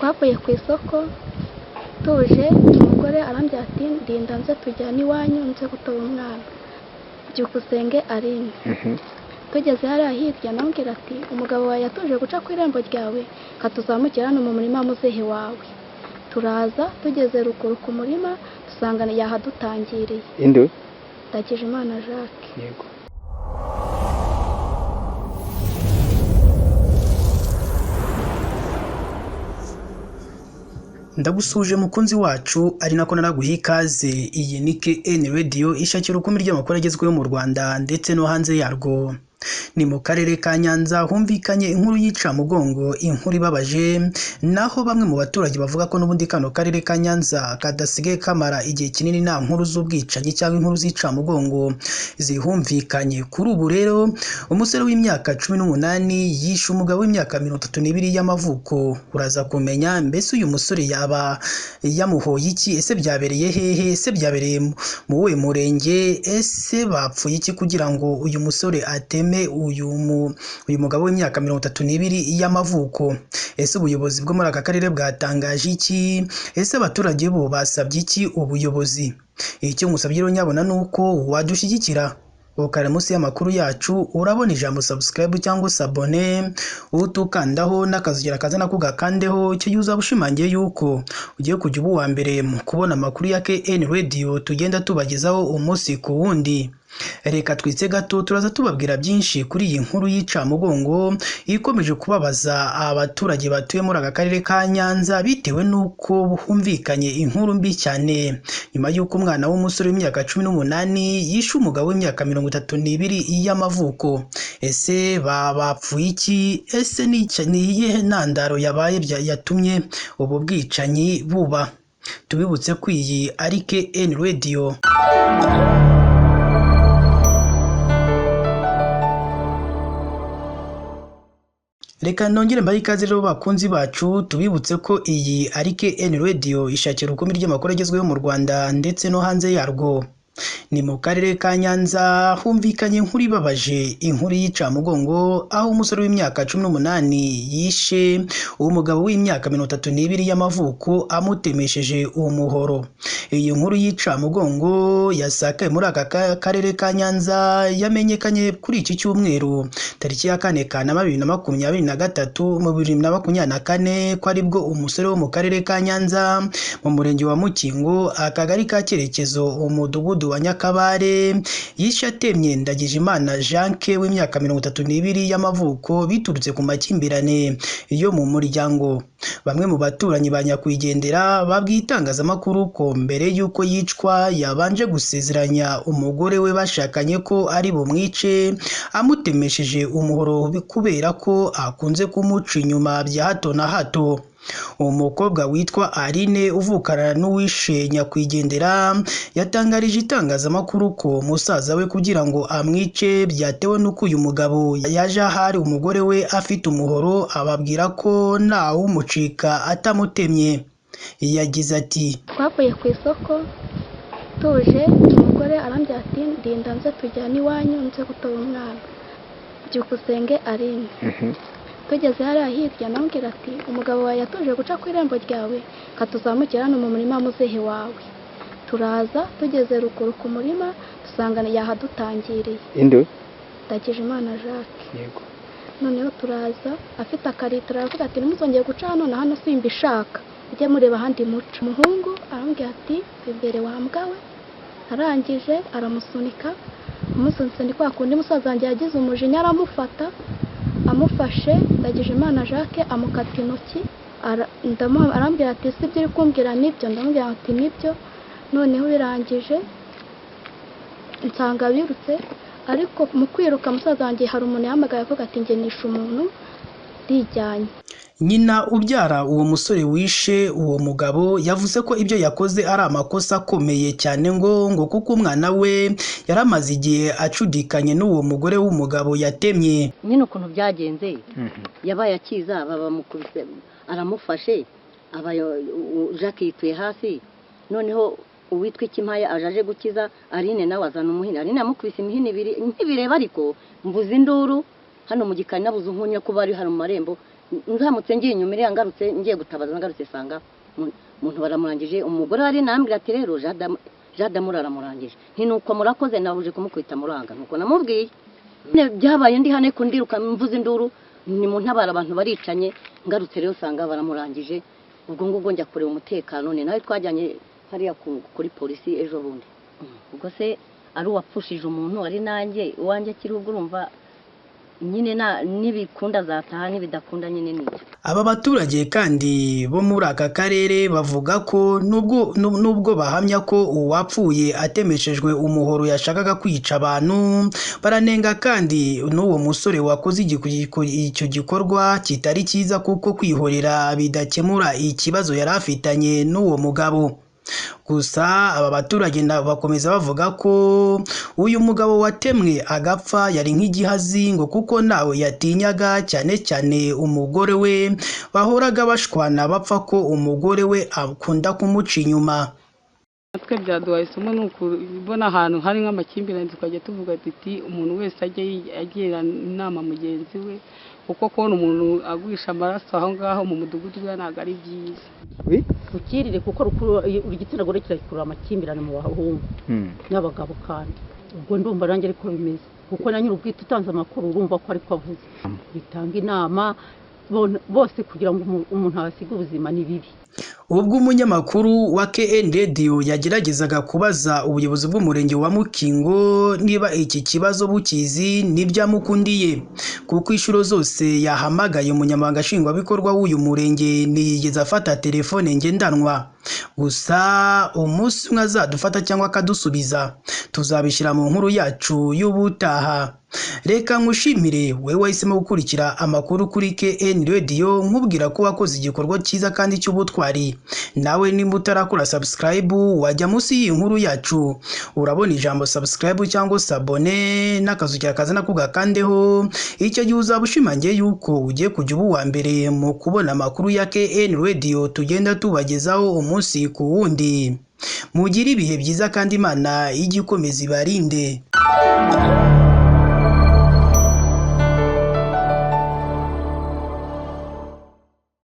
Twavuye ku isoko tuje, umugore arambwira ati ndinda nze tujyane iwanyu nze gutora umwana. Byukusenge Aline. Tugeze hariya hirya namubwira ati umugabo wawe yatuje guca ku irembo ryawe katuzamukira hano mu murima muzehe wawe. Turaza tugeze ruguru ku murima dusanga yahadutangiriye. Inde? Ndagijimana Jacques. Yego. Ndagusuje mukunzi wacu, ari nako naraguha ikaze. Iyi ni KN Radio ishakira ukumbi ry'amakuru agezweho mu Rwanda ndetse no hanze yarwo. Ni mu karere ka Nyanza humvikanye inkuru y'icamugongo, inkuru ibabaje, naho bamwe mu baturage bavuga ko n'ubundi kano karere ka Nyanza kadasigaye kamara igihe kinini nta nkuru z'ubwicanyi cyangwa inkuru z'icamugongo zihumvikanye. Kuri ubu rero umusore w'imyaka 18 yishe umugabo w'imyaka 32 y'amavuko. Uraza kumenya mbese uyu musore yaba yamuhoye iki? Ese byabereye hehe? Ese byabereye mu wuhe murenge? Ese bapfuye iki kugira ngo uyu musore ateme uyu mugabo w'imyaka 32 y'amavuko? Ese ubuyobozi bwo muri aka karere bwatangaje iki? Ese abaturage bo basabye iki ubuyobozi? Icyo ngusabye rero nyabona ni uko wadushyigikira ukara munsi y'amakuru yacu, urabona ijambo subscribe cyangwa s'abone, utukandaho n'akazogera kaza nako gakandeho. Icyo gihe uzaba ushimangiye yuko ugiye kujya uba uwa mbere mu kubona amakuru ya KN Radio tugenda tubagezaho umunsi ku wundi. Reka twitse gato, turaza tubabwira byinshi kuri iyi nkuru y'icamugongo ikomeje kubabaza abaturage batuye muri aka karere ka Nyanza, bitewe n'uko humvikanye inkuru mbi cyane nyuma y'uko umwana w'umusore w'imyaka 18 yishe umugabo w'imyaka 32 y'amavuko. Ese bapfuye iki? Ese ni iyihe ntandaro yabaye yatumye ubu bwicanyi buba? Tubibutse ko iyi ari KN Radio. Reka nongere mbahe ikaze rero bakunzi bacu, tubibutse ko iyi ari KN Radio ishakira urukumbi ry'amakuru agezweho mu Rwanda ndetse no hanze yarwo. Ni mu karere ka Nyanza humvikanye inkuru ibabaje, inkuru y'icamugongo, aho umusore w'imyaka 18 yishe umugabo w'imyaka 32 y'amavuko amutemesheje umuhoro. Iyi nkuru y'icamugongo yasakaye muri aka karere ka Nyanza yamenyekanye kuri iki cyumweru tariki ya 4 Kanama 2023 mu 2024, ko aribwo umusore wo mu karere ka Nyanza mu murenge wa Mukingo, akagari ka Cyerekezo, umudugudu wa Nyakabare, yishe atemye Ndagijimana Jacques w'imyaka 32 y'amavuko biturutse ku makimbirane yo mu muryango. Bamwe mu baturanyi ba nyakwigendera babwiye itangazamakuru ko mbere y'uko yicwa yabanje gusezeranya umugore we bashakanye ko ari bumwice amutemesheje umuhoro, kubera ko akunze kumuca inyuma bya hato na hato. Umukobwa witwa Aline uvukana n'uwishe nyakwigendera yatangarije itangazamakuru ko musaza we kugira ngo amwice byatewe n'uko uyu mugabo yaje ahari umugore we afite umuhoro, ababwira ko ntawumucika atamutemye. Yagize ati twavuye ku isoko tuje, umugore arambwira ati ndinda nze tujyane iwanyu nze gutora umwana. Byukusenge Aline. Tugeze hariya hirya namubwira ati umugabo wawe yatuje guca ku irembo ryawe katuzamukira hano mu murima muzehe wawe. Turaza tugeze ruguru ku murima dusanga yahadutangiriye. Inde? Ndagijimana Jacques. Yego. Noneho turaza afite akaritiro aravuga ati ntimuzongere guca hano na hano simbishaka, ujye mureba ahandi muca. Umuhungu arambwira ati imbere wambwawe. Arangije aramusunika, amusunitse ni kwa kundi musaza wanjye yagize umujinya aramufata, amufashe Ndagijimana Jacques amukata intoki, arambwira ati si ibyo uri kumbwira nibyo? Ndamubwira ati nibyo. Noneho birangije nsanga birutse, ariko mu kwiruka musaza wanjye hari umuntu yahamagaye avuga ati njye nishe umuntu ndijyanye. Nyina ubyara uwo musore wishe uwo mugabo yavuze ko ibyo yakoze ari amakosa akomeye cyane, ngo kuko umwana we yari amaze igihe acudikanye n'uwo mugore w'umugabo yatemye. Nyine ukuntu byagenze, yabaye akiza bamukubise, aramufashe, Jacques yituye hasi, noneho uwitwa Ikimpaya aje gukiza Aline, nawe azana umuhini. Aline yamukubise imihini ibiri ntibireba, ariko mvuze induru hano mu gikari nabuze unkunya kuba ari hano mu marembo. Nzamutse ngiye inyuma iriya, ngarutse ngiye gutabaza, ngarutse sanga umuntu baramurangije. Umugore wari nambwira ati rero Jadamu aramurangije. Nti nuko murakoze, nabuje kumukubita muranga, nuko namubwiye. Nyine byabaye ndi hano ariko ndiruka mvuze induru, ni mu ntabara abantu baricanye. Ngarutse rero usanga baramurangije. Ubwo ngubwo njya kureba umutekano, ni nawe twajyanye hariya kuri polisi ejo bundi. Ubwo se ari uwapfushije umuntu, ari nanjye uwanjye akiri, ubwo urumva nyine nibikunda azataha, nibidakunda nyine ni ibyo. Aba baturage kandi bo muri aka karere bavuga ko nubwo bahamya ko uwapfuye atemeshejwe umuhoro yashakaga kwica abantu, baranenga kandi n'uwo musore wakoze icyo gikorwa kitari cyiza, kuko kwihorera bidakemura ikibazo yari afitanye n'uwo mugabo. Gusa aba baturage bakomeza bavuga ko uyu mugabo watemwe agapfa yari nk'igihazi, ngo kuko ntawe yatinyaga, cyane cyane umugore we bahoraga bashwana bapfa ko umugore we akunda kumuca inyuma. Natwe byaduhaye isomo, ni ukubona ahantu hari nk'amakimbirane tukajya tuvuga tuti umuntu wese ajye agira inama mugenzi we, kuko kubona umuntu agwisha amaraso aho ngaho mu mudugudu we ntabwo ari byiza. Rukirire kuko igitsina gore kirakurura amakimbirane mu bahungu n'abagabo, kandi ubwo ndumva nanjye ariko bimeze, kuko na nyir'ubwite utanze amakuru urumva ko ariko avuze. Bitanga inama bose kugira ngo umuntu ahasige ubuzima ni bibi. Ubwo umunyamakuru wa KN Radio yageragezaga kubaza ubuyobozi bw'umurenge wa Mukingo niba iki kibazo bukizi, ntibyamukundiye, kuko inshuro zose yahamagaye umunyamabanga nshingwabikorwa w'uyu murenge ntiyigeze afata telefone ngendanwa. Gusa umunsi umwe azadufata cyangwa akadusubiza tuzabishyira mu nkuru yacu y'ubutaha. Reka nkushimire wowe wahisemo gukurikira amakuru kuri KN Radio, nkubwira ko wakoze igikorwa cyiza kandi cy'ubutwari. Nawe nimba utarakora subscribe, wajya munsi y'iyi nkuru yacu urabona ijambo subscribe cyangwa s'abonner n'akazu kaza nako gakandeho. Icyo gihe uzaba ushimangiye yuko ugiye kujya uba uwa mbere mu kubona amakuru ya KN Radio tugenda tubagezaho umunsi ku wundi. Mugire ibihe byiza kandi Imana ijye ikomeza ibarinde.